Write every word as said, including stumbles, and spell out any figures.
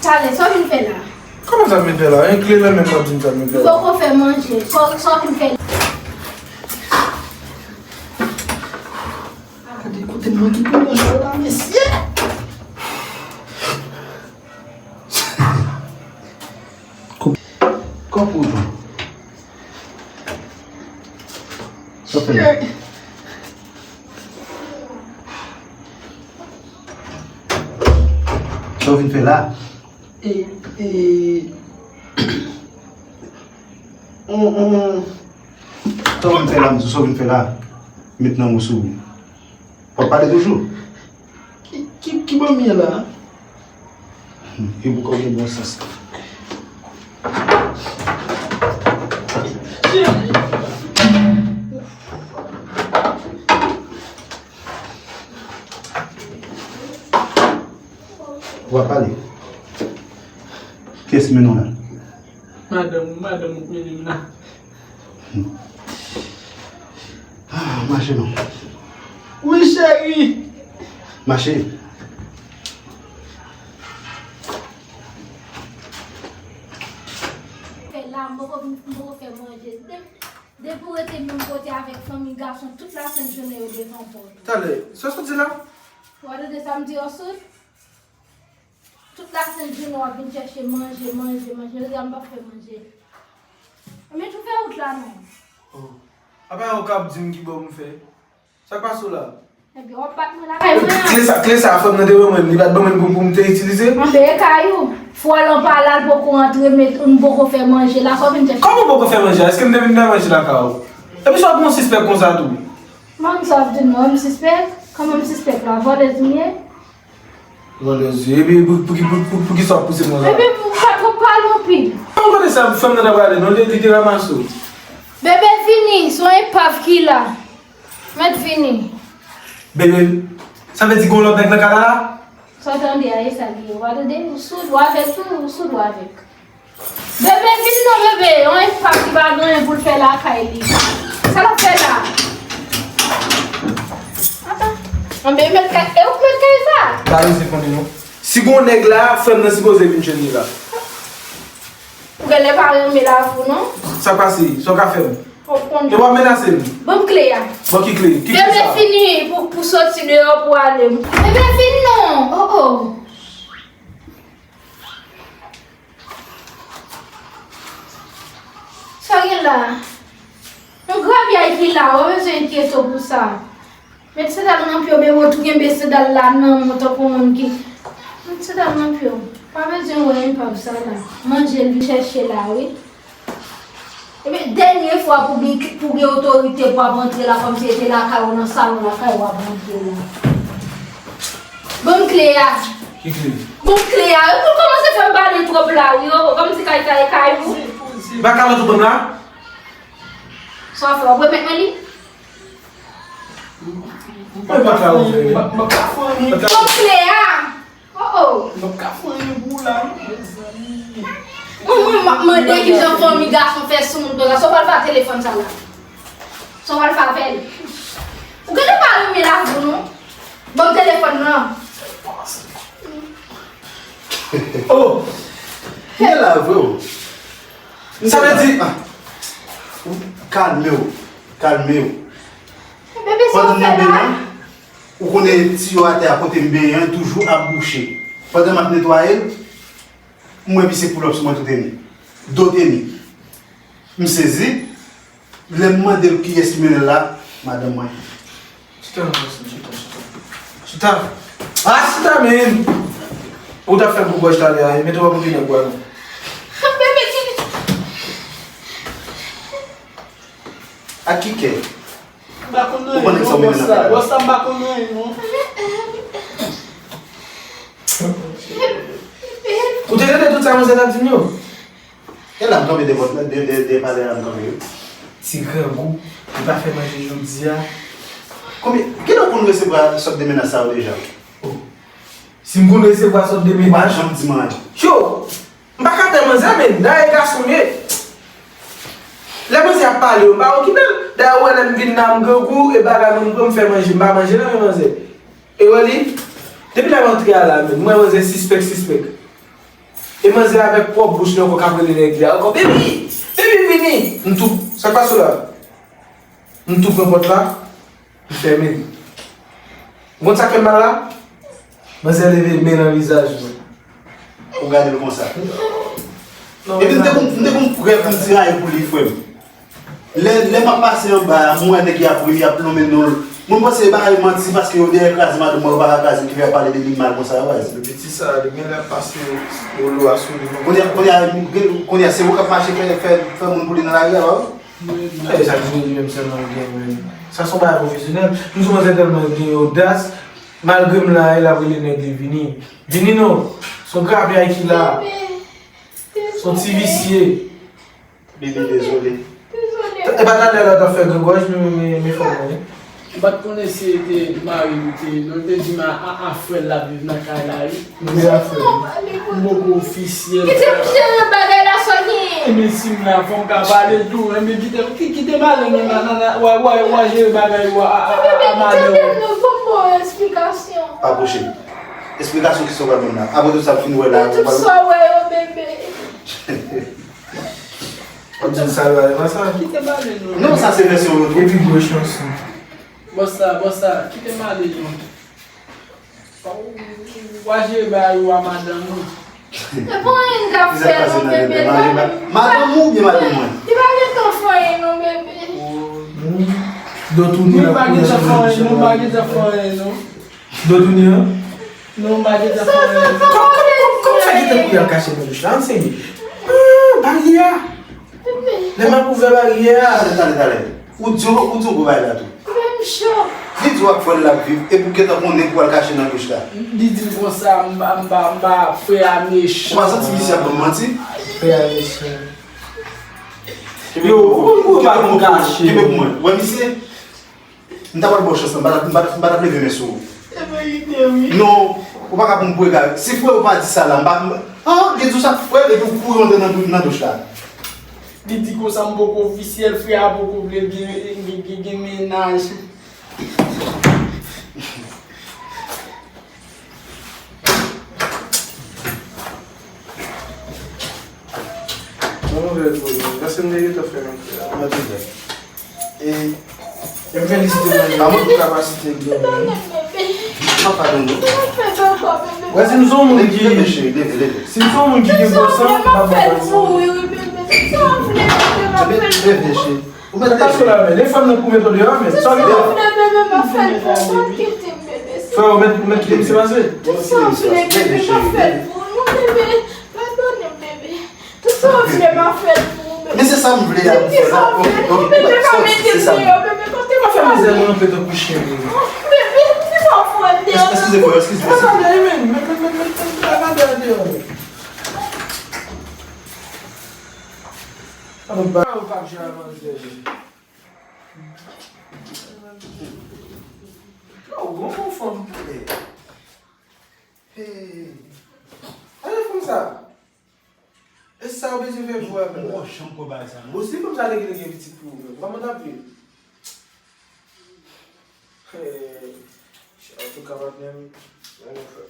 Talè, sa w vin fè la? Kòman sa m vin fè la? Yon kle nan men m w ap di m sa m vin fè la? M poko fè manje. Sa w vin fè la? Gade kote m manke pou manje la, mesye! Kòk ou tou. Sa w fè la? Sa w vin fè la? E, e, on, on. Sa w vin fè la, m di w sa w vin fè la? Met nan ou sou ou. W ap pale toujou? Ki, ki, ki bò m ye la? E pou kòw gen bon sans. W ap pale. Kiyès ki mennen w la? Madanm ou, madanm ou k mennen m la. Ah, mache non. Wi, cheri. Mache. Fè la, m poko, m poko fè manje. De-, depi w rete menm kote avèk fanmi gason, tout lasent jounen yo devan pòt ou. Talè, sa w sot di la? W a tande sa m di yo sot? Tout lasent jounen w ap vin chèche manje, manje, manje. Jodi a m p ap fè manje. Ebyen, tou fè wout la non. Oh. Apa w k ap di m ki bò m fè? Sa k pase w la? Ebyen, w ap bat mwen lakay mwen an. Kle sa, kle sa, fanm nan te ban mwen, li pa t ban mwen pou, pou m te itilize? Anben, e kay ou. Fwèl an pa la, l poko antre, met, m poko fè manje la, sa w vin chèche? Kòman w poko fè manje a? Èske m te vin fè manje lakay ou? Epi sa w ap yon sispèk konsa tou? Manmi, sa w ap di m nan, m sispèk? Kòman m sispèk la? Vòlèz m ye? Vòlèz, epi pou, pou, pou, pou, pou kisa w ap pouse m konsa? Epi pou pa twò pale anpil. Ou konnen sa, fanm nan t ap rale, non, li, li te ranmase w. Bebe vini, se yon epav ki la. Mèt vini. Bebe, sa vle di gen yon lòt nèg nan kay la la? Sa w tande a, e sa li ye. W a tande, ou soud, ou avèg tou, ou soud, ou avèg. Bebe, vin non, bebe. Yon epav ki pa gen anyen pou l fè lakay li. Sa l ap fè la? Ata. Anben, mèt kay, e ou k mèt kay sa? Pa reze fanmi non. Si gon nèg la, frè m nan sipoze vin jwenn li la. Ou genlè pa renmen lavi w non. Sa k pase? Sa w ka fè m? Ou konn. E w ap menase m? Ban m kle a. Bon, ki kle? Ki kle sa? Bebe fini pou, pou soti deyò pou ale. Bebe vin non. Oh, oh. Sa gen la? Yon grabyay ki la, w pa bezwen enkyete w pou sa. Met sandal nan pye w, bebe, w tou kenbe sandal la nan men w tankou moun ki. Met sandal nan pye w. Pa bezwen wè epav sa la. Manje l vin chèche la, wi. Ebyen, dènye fwa pou gen, pou gen otorite pou ap antre la, kòmsi se te lakay ou nan salon lakay ou ap rantre la. Ban m kle a. Ki kle? Ban m kle a. Ou kòmanse fè m pale twòp la, wi, oh, kòmsi kay sa e kay ou. Ba kalòt ou ban m la? Sa w fè, w ap remèt mwen li? Mwen pa ka ouvè. M ap, m ap ka fè anyen. Ban m kle a. Oh, oh. M ap ka fè anyen pou ou la, non, mezanmi. Mwen, mwen, m ap mande kijan fanmi gason fè sou moun konsa. Sa w pral fè ak telefòn sa la? Sa w pral fè avè l? Ou genlè pa renmen lavi w, non. Ban m telefòn nan. Oh! Li la vre, o. Sa vle di, ah, ou kalme w, kalme w. Bebe, sa w fè la? Pandan m nan benyen, ou konnen tiyo atè a kote m benyen an toujou ap bouche. Pandan m ap netwaye l, m wè misye pull up sou mwen tou teni. Do teni. M sezi. Lè m mande l kiyès ki mennen l la, madanm mwen. Chita, chita, chita. Chita. Ah, chita, men! Ou t ap fè gwo gòj talè a, mete w ap okipe nèg ou a non. Bebe, ki... Ak ki kè? M pa konn anyen non, bòs la. Bòs la, m pa konn anyen non. Ou te tande tout sa manzè t ap di m yo? E la m kanpe de pòt la, de, de, de palè a m kanpe wi. Ti grangou, li pa fè manje jodi a. Konbyen, kilè w konn resevwa sòt de menas sa yo deja? Oh. Si m konn resevwa sòt de menas. Ou pa janm di m anyen. Yo! M pa ka pè manzè, men dayè gason m ye. Lè manzè ap pale, m pa okipe l. Dayè, ou wè lè m vin la, m grangou, e bagay mwen m pran, m fè manje, m pa manje nan men manzè. E wè li, depi lè m antre a la, men, m wè manzè sispèk, sispèk. E manzè avèk pwòp bouch li ankò k ap rele nèg li a ankò, "Baby! Baby, vini!" M tou, sa k pase w la? M tou pran pòt la, m fèmen l. Ou konn sa k fè m mal la? Manzè leve men nan vizaj mwen. Ou gade l konsa. Non, epi m te konn, m te konn kwè pou m tiraye pou li, frè m. Lè, lè m ap pase anba a, m wè nèg y ap ri, y ap lonmen non l. Mwen panse e bagay manti paske yo dèyè kraze madanm mwen, yo pa ka kraze l ki fè y ap pale de li mal konsa a, baz. Epi ti sa, li genlè ap pase wolo a sou li, non. Kounye a, kounye a, kounye a, se ou k ap mache fè, fè, fè moun pou li nan lari a, pa vre? Ey, sa k vini li menm sèlman l gen, men. Sa se yon bagay pwofesyonèl. M sou manzè tèlman gen odas, malgre m la, e l ap rele nèg li vini. Vini non, se yon grapyay ki la. Se yon ti visye. Bebe, dezole. E pa talè la w t ap fè grangòj, men, men, men fò mwen. M pa t konnen si e te mari li te ye, non, li te di m a, a, a frè l l ap viv nan kay la, wi. Wi, a frè l. M poko ofisyèl. Kite m jere bagay la, sa w genyen. Enben, si m la, fò m ka pale tou. Enben, kite, ki-, kite m ale, non, nan, nan, nan, w a, w a, w a jere bagay ou a, a, a, a, a madanm ou. Tande m, non, fò m ba w esplikasyon. Pa bouche. Esplikasyon ki sa w pral ban m la? Apre tout sa m fin wè la, tout sa w wè yo, bebe. W ap di m sa yo ale konsa? Kite m ale non. Non, sa se vèsyon yo tou. Epi gwo chanson. Bòs sa, bòs sa, kite m ale non. W a jere bagay ou a madanm ou. E pa anyen n t ap fè non, bebe. Madanm ou oubyen madanm mwen? Li pa gentan fè anyen non, bebe. Hmm. Dò tounen. Nou pa gentan fè anyen, nou pa gentan fè anyen non. Dò tounen an? Non, m pa gentan fè anyen. Kòman, kòman, kòman, kòman fè gentan pou y al kache nan douch la? Ann seye. Ah, baryè a. Lè m ap ouvè baryè a. Talè, talè, talè. Ou di, ou di yon gwo bagay la tou. Li di w ak frè l l ap viv, epi w gentan konnen pou w al kache nan douch la. Li di m konsa, m pa, m pa, m pa, frè a mechan. Ou pa santi misye ap ban m manti? Frè a mechan. Yo, ou konn gwo bagay pou kache. Kenbe pou mwen. Wè misye? M ta pral ba w chans lan, m pa t ap, m pa t ap, m pa t ap leve men sou ou. Se verite, wi. Non, ou pa ka pran m pou egare. Si frè ou pa di sa la, m pa, m, an, li di w sa k frè l, epi w kouri antre nan, nan douch la. Li di konsa m poko ofisyèl, frè a poko vle gen, gen, gen, gen mennaj. Yon nouvèl pou nou. Paske m te gentan fè yon frè a. Mwen te fè. E, e m felisite nou pou kapasite l genyen. Papa nou. Wè, si m se yon moun ki, leve, leve, leve. Si m se yon moun ki gen bon sans, m ap ba w pati. Leve, leve, cheri. Ou mèt leve. Ou mèt leve. Frè, ou mèt, ou mèt kite misye pase. Tout sa w vle, bebe, m ap fè l pou ou, non, bebe. Padone m, bebe. Tout sa w vle, m ap fè l pou ou, bebe. Men se sa m vle a pou fè la. Ok, ok, bebe, pa mete m deyò, bebe, kote m pral? Pa fè mizè nou anpil tankou chen, bebe. Bebe, ki pa fè deyò? Eskize, frè, eskize. Mwen pa deyò, men, men, men, men, men, pa deyò. Ou pa jwe a manzè. Yo, gon fanm tande. Hey. Ale fanm sa. E sa ou bezwen fè pou wè menm? Mwen janm kwè bagay sa non. Bon, si fanm sa te gentan gen pitit pou ou menm, kòman t ap ye? Hey. Antouka, patnè m, mwen fè.